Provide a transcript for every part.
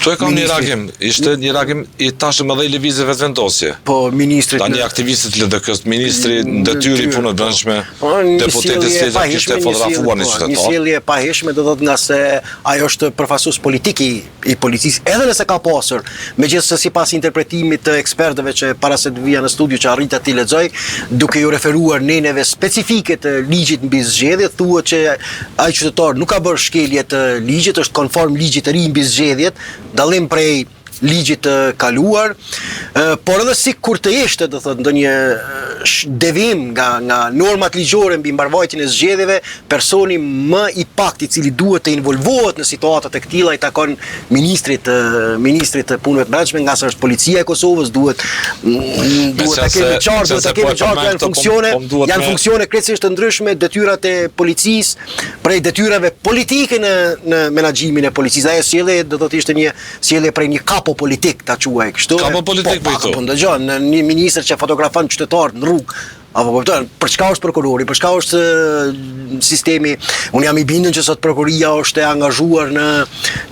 Këtu e kam një reagim, ishte një reagim i tashëm edhe i Lëvizjes Vetëvendosje. Po, ministrit Tani aktivistët e LDK-së, ministri në detyrë i punëve të brendshme, po, deputeti Sveçla kishte fotografuar një po, qytetar. Një sjellje e pahijshme do thotë ngase ai është përfaqësues politik i i policisë, edhe nëse ka pasur, megjithëse sipas interpretimit të ekspertëve që para se të vija në studio që arrita t'i lexoj, duke iu referuar neneve specifike të ligjit mbi zgjedhjet, thuhet që ai qytetar nuk ka bërë shkelje të ligjit, është konform ligjit të ri mbi zgjedhjet, dallim prej ligjit të kaluar, por edhe sikur të ishte, do thotë, ndonjë devijim nga nga normat ligjore mbi mbarëvajtjen e zgjedhjeve, personi më i paktë i cili duhet të involvohet në situata të këtilla i takon ministrit të ministrit të punëve të brendshme, ngase është policia e Kosovës, duhet mm, duhet ta kemi qartë, duhet ta po kemi qartë janë po funksione, po janë funksione krejtësisht të ndryshme, detyrat e policisë prej detyrave politike në në menaxhimin e policisë. Ajo sjellje do të ishte një sjellje prej një kapo politik ta quaj kështu. Kapo politik po, po, po ndëgjo, në një ministër që fotografon qytetarët në rrugë, Apo kupton, për çka është prokurori, për çka është sistemi? Unë jam i bindur që sot prokuroria është e angazhuar në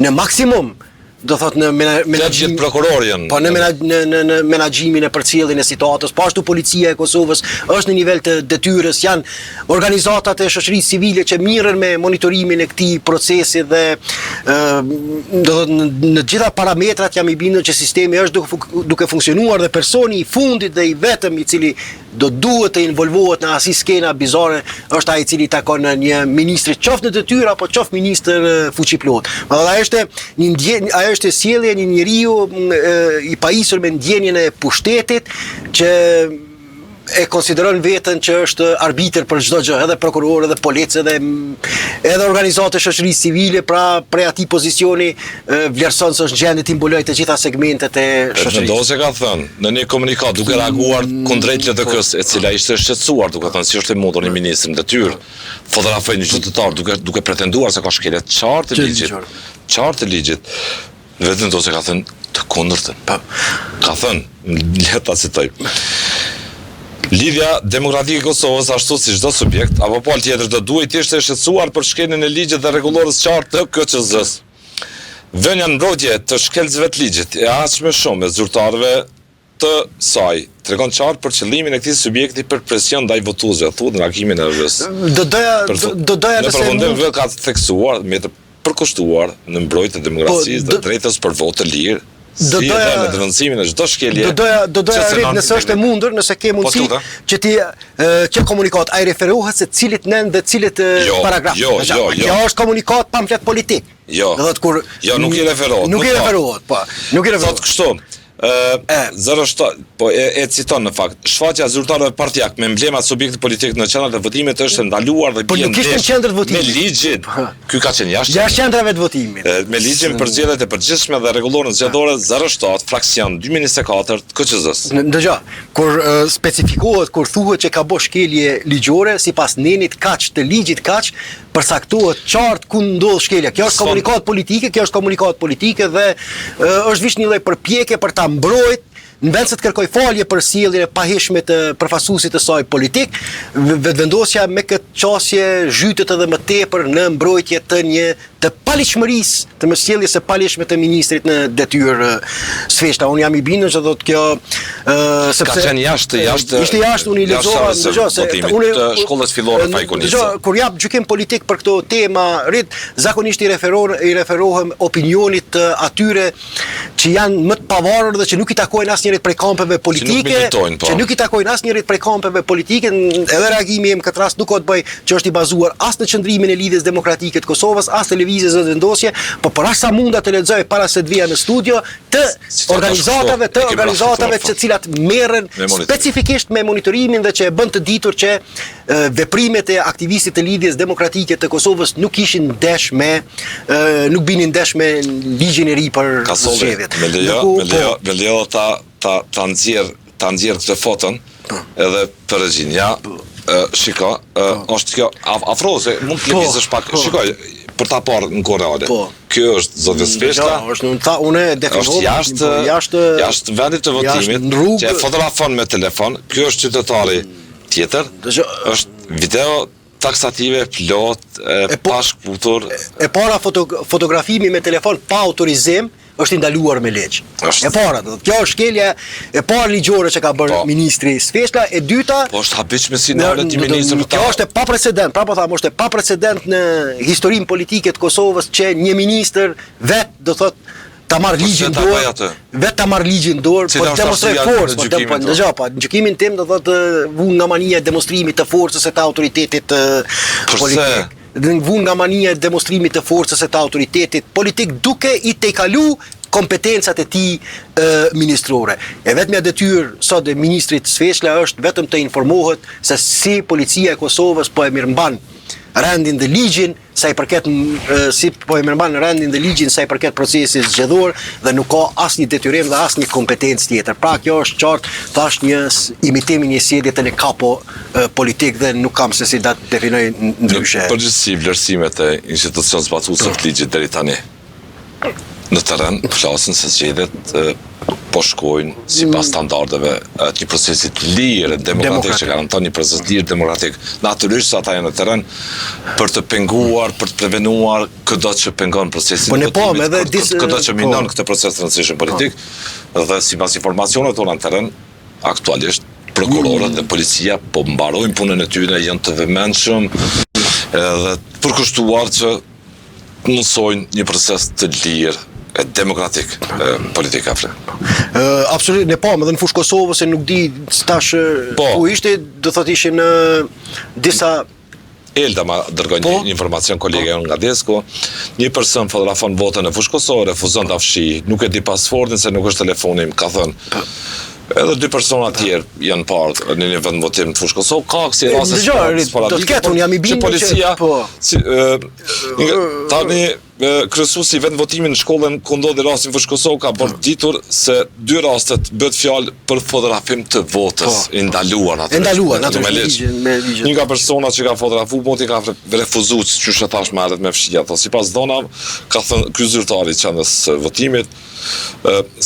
në maksimum do thot në menaxhim prokurori janë. Po në në në në menaxhimin e përcjelljen e situatës, po ashtu policia e Kosovës është në nivel të detyrës, janë organizatat e shoqërisë civile që mirren me monitorimin e këtij procesi dhe ë do thot në, në të gjitha parametrat jam i bindur që sistemi është duke duke funksionuar dhe personi i fundit dhe i vetëm i cili do duhet të involvohet në asi skena bizare është ai i cili takon në një ministri qoftë në detyrë apo qoftë ministër fuqiplotë. Pra ajo është një ndjenjë, ajo është sjellje e një njeriu i pajisur me ndjenjën e pushtetit që e konsideron veten që është arbitër për çdo gjë, edhe prokuror, edhe polic, edhe edhe organizatë e shoqërisë civile, pra prej atij pozicioni vlerëson se është në gjendje të mbulojë të gjitha segmentet e shoqërisë. Vetëvendosje ka thënë në një komunikatë duke reaguar mm, kundrejt LDK-së, e cila ishte shqetësuar duke thënë si është e mundur një ministër në detyrë fotografoi një qytetar duke duke pretenduar se ka shkelje të qartë të ligjit. Qartë të ligjit. Vetëvendosje ka thënë të kundërtën. Po. Ka thënë, le ta citoj. Lidhja Demokratike e Kosovës, ashtu si çdo subjekt apo palë tjetër do duhej të ishte e shqetësuar për shkeljen e ligjit dhe rregullores qartë të KQZ-së. Vënia në mbrojtje të shkelësve të ligjit, e aq më shumë e zyrtarëve të saj, tregon qartë për qëllimin e këtij subjekti për presion ndaj votuesve, thuhet në reagimin e LV-së. Do doja do doja nëse Në përfundim LV ka theksuar me të përkushtuar në mbrojtje të demokracisë po, dhe drejtës për votë të lirë, do si doja dhe në denoncimin e çdo shkelje. Do doja do doja rrit nëse është e mundur, nëse ke po, mundësi po, që ti kjo komunikatë a i referohet se cilit nen dhe cilit jo, paragraf. Jo, jo, jo. Kjo është komunikatë pamflet politik. Jo. Do thotë kur Jo, nuk i referohet. Nuk i referohet, po. Nuk i referohet. Thotë kështu, ë 07, po e, e citon në fakt, shfaqja e zyrtarëve partiak me emblema të subjektit politik në qendrat e votimit është e ndaluar dhe po bie nuk ishte në qendër të votimit. Me ligjin. Po. Ky ka qenë jashtë. Jashtë qendrave të votimit. Me ligjin për zgjedhjet e përgjithshme dhe rregulloren zgjedhore 07 fraksion 2024 të KQZ-së. Dëgjo, kur specifikohet kur thuhet që ka bo shkelje ligjore sipas nenit kaq të ligjit kaq, përcaktohet qartë ku ndodh shkelja. Kjo është komunikatë politike, kjo është komunikatë politike dhe është veç një lloj përpjekje për ta mbrojt në vend se të kërkoj falje për sjelljen e pahijshme të përfaqësuesit të saj politik, vetëvendosja me këtë qasje zhytet edhe më tepër në mbrojtje të një të paligjshmërisë, të sjelljes së paligjshme të ministrit në detyrë Sveçla. Unë jam i bindur që do të kjo ë sepse ka qenë jashtë jashtë ishte jashtë unë i lexova dëgjoj se unë të shkollës fillore Faik Konica. Dëgjoj kur jap gjykim politik për këto tema rit zakonisht i referon i referohem opinionit të atyre që janë më të pavarur dhe që nuk i takojnë asnjërit prej kampeve politike, që nuk, po. që nuk i takojnë asnjërit prej kampeve politike, edhe reagimi im këtë rast nuk ka të bëjë që është i bazuar as në qëndrimin e Lidhjes Demokratike të Kosovës, as të Lëvizjes Vetëvendosje, po për aq sa munda të lexoj para se të vija në studio të organizatave, të organizatave të cilat merren specifikisht me monitorimin dhe që e bën të ditur që veprimet e aktivistit të Lidhjes Demokratike të Kosovës nuk ishin ndesh me nuk binin ndesh me ligjin e ri për zgjedhjet. Me lejo, me lejo, po. me lejo ta ta ta nxjerr ta nxjerr këtë foton po. edhe për regjinë. Ja, po. shiko, po. është kjo afro se mund të lëvizësh pak. Shikoj, për ta parë në kohë reale. Po. Kjo është zoti mm, Sveçla. Është unë tha unë e definova është jashtë jashtë jashtë vendit të votimit, që e fotografon me telefon. Ky është qytetari mm. Tjetër, është video taksative plot e, e po, pashkëputur. E para foto, fotografimi me telefon pa autorizim, është i ndaluar me ligj. Është. E para, do të thotë, kjo është shkelja e parë ligjore që ka bërë Po. ministri Sveçla, e dyta Po është habitshme si nalet një Në- ministër për Kjo ta. është e paprecedent, prapë po tham, është e paprecedent në historinë politike të Kosovës që një ministër vet do thotë ta marr Po ligjin pse ta dorë, bëj atë? vet ta marr ligjin dorë, Cila po është demonstroj arsyeja forcë, në po dem, gjykimin po tënd? dëgjoj, po në gjykimin tim do thotë vun nga mania e demonstrimit të forcës e të autoritetit Përse? politik. Dhe vun nga mania e demonstrimit të forcës e të autoritetit politik duke i tejkalu kompetencat e tij e, ministrore. E vetmja detyrë sot e ministrit Sveçla është vetëm të informohet se si policia e Kosovës po e mirëmban rendin dhe ligjin sa i përket e, si po e mirëmban rendin dhe ligjin sa i përket procesit zgjedhor dhe nuk ka asnjë detyrim dhe asnjë kompetencë tjetër. Pra kjo është qartë thash një imitim i një sjellje të një kapo e, politik dhe nuk kam se si ta definoj ndryshe. Në përgjithësi vlerësimet e institucionit zbatues të ligjit deri tani në terren flasin se zgjedhjet po shkojnë sipas mm. standardeve të një procesi të lirë demokratik që garanton një proces të lirë demokratik. Natyrisht se ata janë në terren për të penguar, për të prevenuar këdo që pengon procesin po ne po edhe dis, këdo që minon po. këtë proces të rëndësishëm politik po. dhe sipas informacioneve tona në terren aktualisht prokurorët dhe policia po mbarojnë punën e tyre, janë të vëmendshëm edhe të përkushtuar që të mundësojnë një proces të lirë e demokratik e, politik afre. Ë absolutisht ne pamë edhe në Fushë Kosovë se nuk di tash po, ku ishte, do thotë ishin në disa Elda ma dërgoi po, një informacion kolege po. nga Desku, një person fotografon votën në Fushë Kosovë, refuzon ta fshijë, nuk e di passwordin se nuk është telefoni im, ka thënë. Po. Edhe dy persona të tjerë janë parë në një vend votim në Fushë Kosovë, ka kësi raste sporadike. Do të ketë, unë jam i bindur që policia, po. si, e, tani kryesuesi i vendvotimit në shkollën ku ndodhi rasti në Fushë Kosovë ka bërë ditur se dy rastet bëhet fjalë për fotografim të votës, po. i ndaluar natyrisht. E ndaluar natyrisht me ligj. Një nga personat që ka fotografuar votën ka refuzuar, qysh e thash më herët me fshi ato. Sipas dhënave, ka thënë ky zyrtar i qendrës së votimit,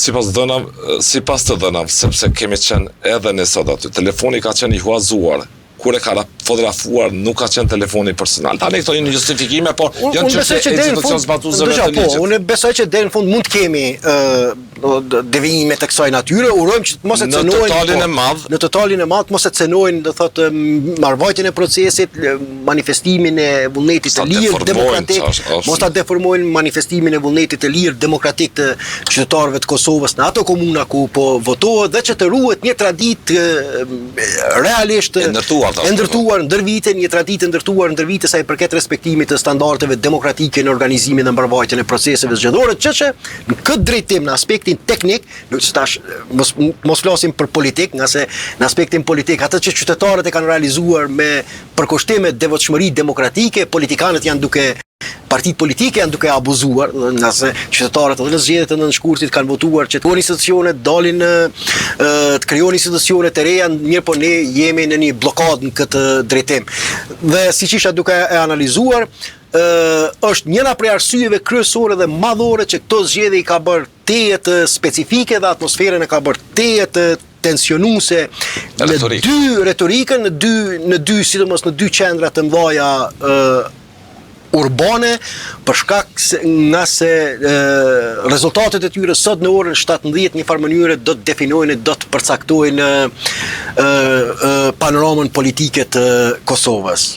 sipas dhënave, sipas të dhënave, sepse kemi qenë edhe ne sot aty. Telefoni ka qenë i huazuar, kur e ka fotografuar nuk ka qenë telefoni personal. Tani këto janë justifikime, por janë çështje e institucion zbatuesve të po, ligjit. Po, unë besoj që deri në fund mund të kemi ë devijime të kësaj natyre, urojmë që të mos e cenojnë në totalin po, e madh, në totalin e madh mos e cenojnë, do thotë mbarëvajtjen e procesit, manifestimin e vullnetit të lirë demokratik, mos ta deformojnë manifestimin e vullnetit të lirë demokratik të qytetarëve të Kosovës në ato komuna ku po votohet dhe që të ruhet një traditë realisht e ndërtuar e ndërtuar ndër vite, një traditë e ndërtuar ndër vite sa i përket respektimit të standardeve demokratike në organizimin dhe mbarëvajtjen e proceseve zgjedhore, që që në këtë drejtim në aspektin teknik, nuk se tash mos mos flasim për politik, ngase në aspektin politik atë që qytetarët e kanë realizuar me përkushtim e devotshmëri demokratike, politikanët janë duke partitë politike janë duke abuzuar, ngase qytetarët edhe në zgjedhjet e 9 shkurtit kanë votuar që të krijohen institucione, dalin në të krijohen institucione të reja, mirëpo ne jemi në një bllokadë në këtë drejtim. Dhe siç isha duke e analizuar, ë është njëra prej arsyeve kryesore dhe madhore që këto zgjedhje i ka bërë tejet specifike dhe atmosferën e ka bërë tejet tensionuese në dy retorikën, në dy në dy sidomos në dy qendra të mëdha ë urbane për shkak se ngase e, rezultatet e tyre sot në orën 17 një farë mënyre do të definojnë do të përcaktojnë e, e, panoramën politike të Kosovës.